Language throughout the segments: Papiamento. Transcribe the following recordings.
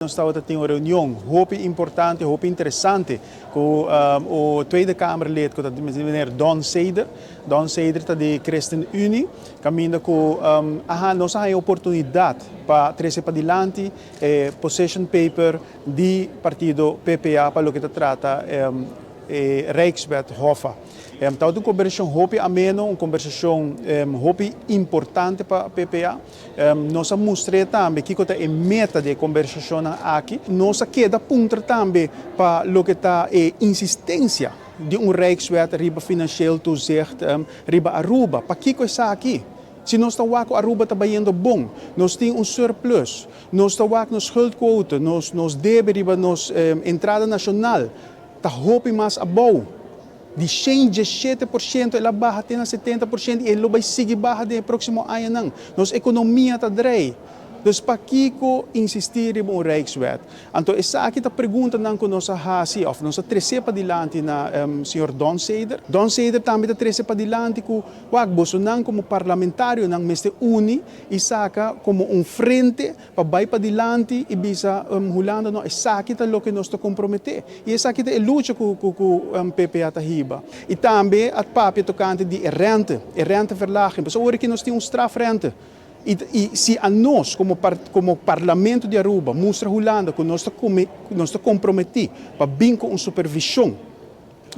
Nos tabata tin un reunion hopi importante, hopi interesante ku o Tweede Kamerlid ku ta meneer Don Seder. Don Seder ta di ChristenUnie, kaminda ku a nos a haña oportunidat pa trese padilanti e position paper di partido PPA pa loke ta trata e Rijkswet Hoffa. Tabata un kombersashon hopi ameno, un kombersashon hopi importante pa PPA. Nos a mustr'é tambe kiko ta e meta di e kombersashonnan aki. Nos a keda puntra tambe pa loke ta e insistensia di un Rijkswet riba financieel toezicht riba Aruba. Pakiko esaki? Si nos ta wak ku Aruba ta bayendo bon, nos tin un surplus, nos ta wak nos schuldquote, nos nos debe riba nos entrada nashonal ta hopi mas abou. Di 117% el a baha te na 70% i e lo bai sigui baha den e próksimo añanan. Nos ekonomia ta drei. Dus pakiko insistí riba un Rijkswet? Anto esaki ta preguntanan ku nos a hasi òf nos a trese padilanti na señor Don Seder. Don Seder tambe ta trese padilanti ku wak bosonan komo parlamentarionan mester uni i saka komo un frente pa bai padilanti i bisa Hulanda no esaki ta loke nos ta komprometé i esaki ta e lucha ku ku ku PPA ta hiba. I tambe a papia tokante di e rente, e renteverlaging, pasobra ora ki nos tin un strafrente i i si anos komo komo parlamento di Aruba mustra Hulanda ku nos ta nos ta komprometí pa bin ku un supervishon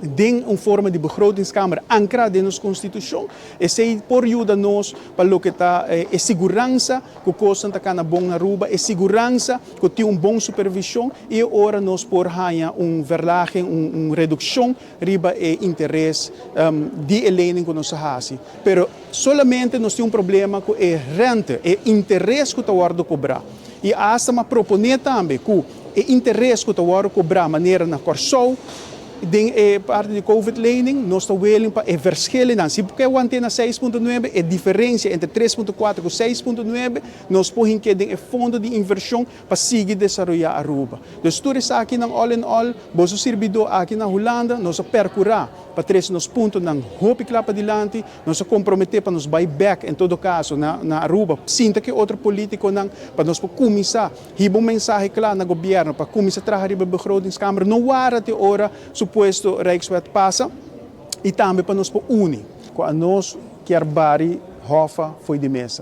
den un forma di begrotingskamer ankrá den nos konstitushon. Esei por yuda nos pa loke ta e siguransa ku kosnan ta kana bon na Aruba, e siguransa ku tin un bon supervishon i e ora nos por haña un verlaging, un redukshon riba e interes di e lening ku nos a hasi. Pero solamente nos tin un problema ku e rente, e interes ku ta wòrdu kobrá. I asta m'a proponé tambe ku e interes ku ta wòrdu kobrá manera na Kòrsou den e parti di covid lening, nos ta willing pa e verschillennan, si bo ke want'é na 6,9, e diferensia entre 3,4 ku 6,9, nos por hink'é den e fondo di invershon pa sigui desaroyá Aruba. Dus tur esakinan all in all, boso sirbidó aki na Hulanda, nos a perkurá pa trese nos puntonan hopi kla padilanti. Nos a komprometé pa nos bai bèk en todo kaso na na Aruba, sinta ku e otro polítikonan pa nos por kuminsá hiba un mensahe kla na gobièrnu pa kuminsá traha riba e begrotingskamer, no wara te ora supuesto Rijkswet pasa i tambe pa nos por uni. Ku anos kier bari Hoffa fo'i di mesa.